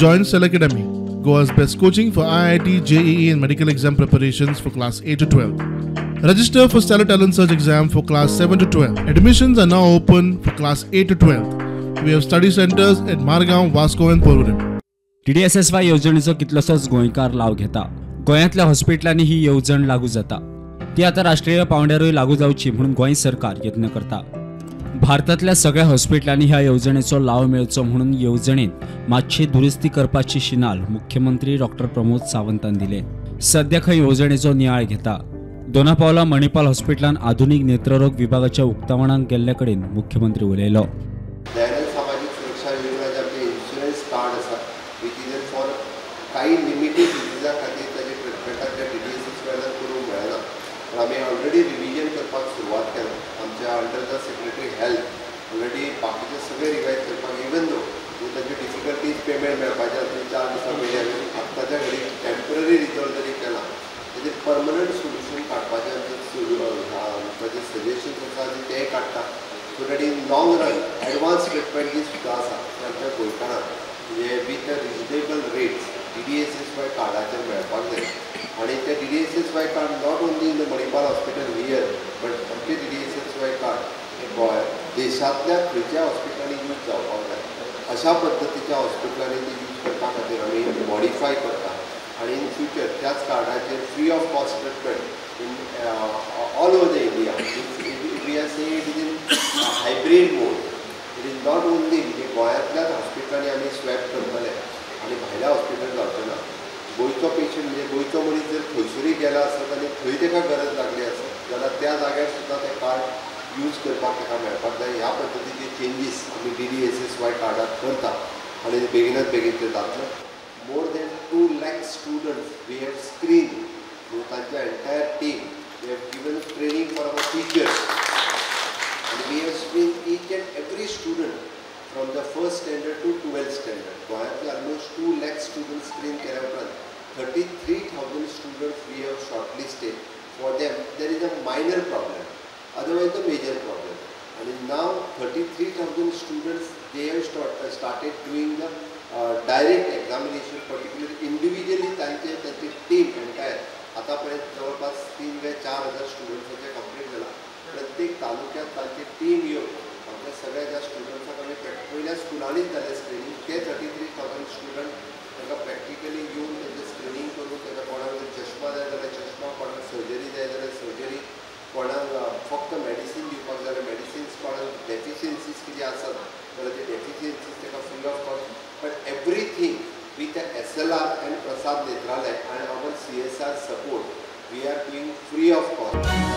Join Stellar Academy, Goa's best coaching for IIT, JEE and medical exam preparations for class 8 to 12. Register for Stellar Talent Search exam for class 7 to 12. Admissions are now open for class 8 to 12. We have study centers at Margao, Vasco and Porvorim. TDSSY येवजणेचो कितलोसोच गोंयकार लाव घेता. गोंयांतल्या हॉस्पिटलांनी ही येवजण लागू जाता. ती आतां राष्ट्रीय पांवड्यारूय लागू जावची म्हणून गोंय सरकार यत्न करता. भारतांतल्या सगळ्या हॉस्पिटलांनी ह्या येवजणेचो लाव मेळचो म्हणून येवजणेंत मातशी दुरुस्ती करपाची शिनाल मुख्यमंत्री डॉक्टर प्रमोद सावंतान दिले. सद्या खंय येवजणेचो नियाळ घेता. दोनापावला मणिपाल हॉस्पिटलान आधुनिक नेत्ररोग विभागाच्या उक्तावणाक गेल्ले कडेन मुख्यमंत्री उलयलो. दयानंद सामाजिक सुरक्षा योजना जे आमचे इन्शुरन्स कार्ड आसा which is for काही लिमिटेड डिजीजा खातीर ताजे ट्रिटमेंटाक त्या DDSS वेल्यान करूंक मेळना, पण आमी ऑलरेडी रिविजन करपाक सुरवात केला. आमच्या under the secretary health already बाकीचे सगळे रिवायज करपाक, इवन दो तांच्यो डिफिकल्टीज पेमेंट मेळपाचें आसलें 4 दिसां पयलीं आमी आत्ताच्या घडयेक टेम्पररी रिजॉल्व जरी केला ताजेर परमनंट सोल्युशन काडपाचें आमचें ताजें सजेशन्स आसा आनी तेंय काडटा. So that in long run advance treatment जी सुद्दां आसा ते आमच्या गोंयकारांक म्हणजे with a reasonable rates DDSSY कार्डाचेर मेळपाक जाय. आनी ते DDSSY card not only in the Manipal hospital here but आमचें DDSSY card हे गोंय देशांतल्या खंयच्याय हॉस्पिटलांनी यूज जावपाक जाय. अशा पद्दतीच्या हॉस्पिटलांनी ते यूज करपा खातीर आमी मॉडिफाय करता आनी इन फ्युचर त्याच कार्डाचेर free of cost treatment in all over the India. We are saying it is in hybrid mode. It is not only म्हणजे गोंयांतल्याच हॉस्पिटलांनी आमी स्वॅप करतले आनी भायल्या हॉस्पिटल जावचें ना. गोंयचो पेशंट म्हणजे गोंयचो मनीस जर थंयसरूय गेला आसत आनी थंय ताका गरज लागली आसत जाल्यार त्या जाग्यार सुद्दां तें कार्ड यूज करपाक ताका मेळपाक जाय. ह्या पद्दतीचे चेंजीस आमी DDSSY कार्डाक करता आनी बेगिनात बेगीन तें जातलें. More than 2 lakh students we have screen, म्हणजे तांचे entire team we have given training for our teachers and we have screened each and every student from the first standard to 12th standard. गोंयांतले almost 2 lakh students screen केल्या उपरांत 33,000 students we have shortlisted. For them there is a minor problem, otherwise the major problem. And now 33,000 students they have started doing the direct examination, particularly individually तांचे तांची team entire आतापर्यंत जवळपास 3 ते 4 हजार स्टुडंट्सांचे complete जाला. प्रत्येक तालुक्यात तांची टीम येवन आमच्या सगळ्या ज्या स्टुडंट्सांक आमी पयल्या स्कुलांनीच जालें स्क्रिनींग, ते 33,000 स्टुडंट तांकां प्रॅक्टिकली येवन तेंचें स्क्रिनींग करून तांकां कोणाक जर चश्मा जाय जाल्यार चश्मा, कोणाक सर्जरी जाय जाल्यार सर्जरी, कोणाक फक्त मेडिसीन दिवपाक जाल्यार मेडिसिन्स, कोणाक डेफिशियन्सीज कितें आसत जाल्यार ते डेफिशियन्सीज ताका free of cost. But everything with SLR and Prasad Netralaya and our CSR support we are doing free of cost.